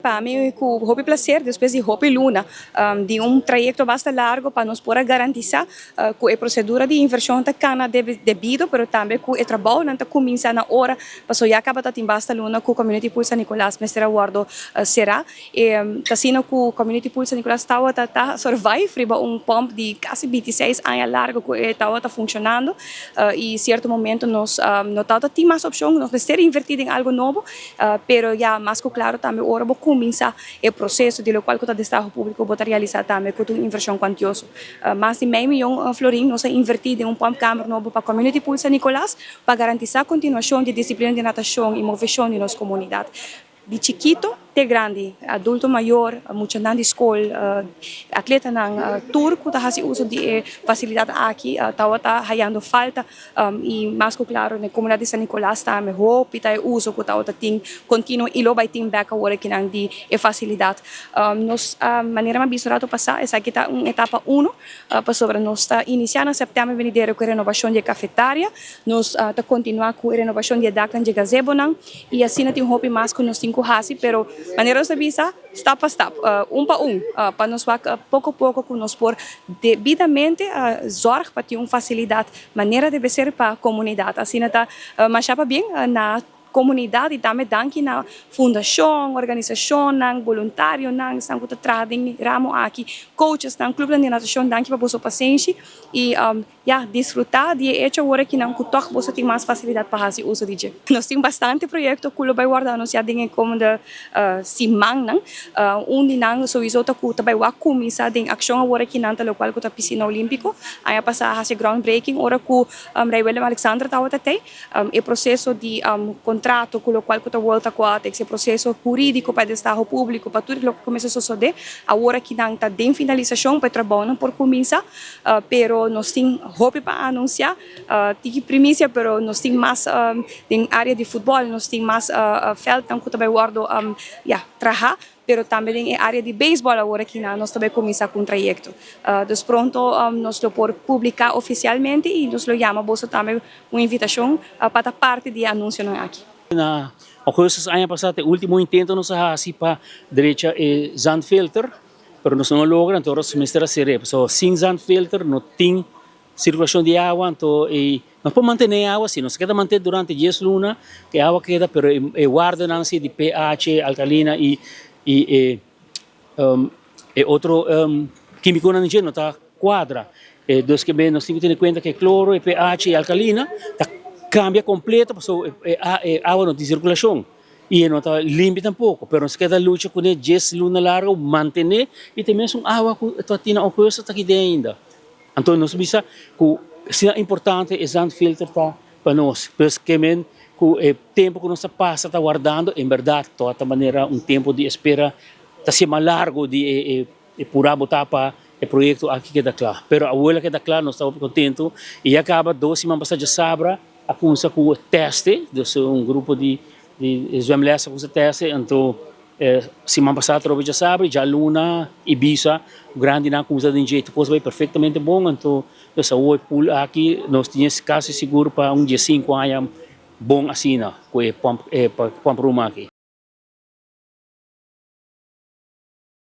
Pa mi ku hopi plaser despues di hopi luna di un trayekto basta largo pa nos por a garantisá ku e prosedura di invershon ta kana debido pero tambe ku e trabounan ta kuminsá na ora pasobra ya kaba ta tin basta luna ku Community Pool San Nicolas mester a wòrdu será. E ta asina ku Community Pool San Nicolas tabata ta survive riba un pòmp di kasi 26 aña largo ku e tabata funshonando i sierto momento nos no tabata tin mas opshon, nos mester invertí den algu nobo. Pero ya mas ku klaro tambe ora bo kuminsá e proseso di lokual ku ta destaho públiko bo ta realisá tambe ku ta un invershon kuantioso. Mas di mei miyon florin nos a invertí den un pòmpkamer nobo pa Community Pool San Nicolas pa garantisá kontinuashon di disiplina di natashon i moveshon di nos komunidat. Di chikito te grandi, adulto mayor, muchanan di skol, atletanan, tur ku ta hasi uso di e fasilidat aki tabata hayando falta. I mas ku klaro den komunidat di San Nicolas tambe hopi ta e uso ku tabata tin kontinuo i lo bai tin bek awor akinan di e fasilidat. Nos manera mi a bisa un rato pasá esaki ta un etapa uno pasobra nos ta inisiá na sèptèmber benidero ku e renobashon di e kafetaria, nos ta kontinuá ku e renobashon di e daknan di e gazebonan i asina tin hopi mas ku nos tin ku hasi pero manera nos ta bisa, Stap pa stap, un pa un, pa nos wak poko poko ku nos por debidamente zòrg pa tin un fasilidat manera debe ser pa komunidat. Asina ta masha pabien na komunidat i tambe danki na fundashon, organisashonnan, boluntarionan, esnan ku ta traha den ramo aki, coachesnan, klubnan di natashon, danki pa boso pasenshi i Ya, disfrutá di e echo awor akinan ku tòg boso tin mas fasilidat pa hasi uso di dje. Nos tin bastante proyekto ku lo bai wòrdu anunsiá den e komende simannan. Un di nan souiso ta ku ta bai wak kuminsá den akshon awor akinan ta lokual ku ta Pisina Olímpiko. Aña pasá a hasi groundbreaking ora ku Rei Willem Alexander tabata tei. E proseso di kontrato ku lokual ku ta World Aquatics, e proseso hurídiko pa e destaho públiko, pa tur loke ku mester sosodé, awor akinan ta den finalisashon pa e trabounan por kuminsá. Pero nos tin hopi pa anuncia, tiki primicia pero nos tin mas den area di futbol, nos tin mas veldnan cu ta bay wordo ya traha, pero tambe den e area di beisbol awor aki nan nos ta bay cuminsa cu un trayecto. Dus pronto nos lo por publica oficialmente y nos lo yama boso tambe un invitacion pa ta parti di e anuncionan aki. Na augustus aña pasa ta e ultimo intento nos a haci pa drecha e zandfilter. Pero nos no a logra, anto nos mester a ser'é. Pasobra sin zandfilter no tin sirkulashon di awa, anto e nos por mantené e awa si, nos keda mantené durante dies luna ku e awa keda, pero e wardenan si di pH, alkalina i i e e otro kimikonan dje no ta kuadra. Dus ke nos tin ku tene kuenta ku e kloro, e pH i alkalina ta kambia kompleto pasobra e awa no tin sirkulashon. I e no ta limpi tampoco, pero nos keda lucha cune djes luna largo, mantene, i ta e mesun awa cu ta tin na Augustus ta kide ainda. Anto nos bisa cu asina importante e zandfilter ta pa nos. Pues ke men cu e tempo cu nos ta pasa ta wardando, en berdad ta manera un tempo di espera ta hacia mas largo di e E pura bo ta pa e proyecto aki keda cla. Pero awor el a keda cla, nos ta hopi contento. Y ya caba dos siman pasa djasabra a cunsa cu teste, dus un grupo di di zwemles a cunsa teste, anto siman pasa atrobe djasabra y djaluna Ibiza grandinan a cunsa den dje. Tur cos a bay perfectamente bon, anto dus awor e pool aki nos tin casi sigur pa un diescinco aña bon asina cu e pump e pump room aki.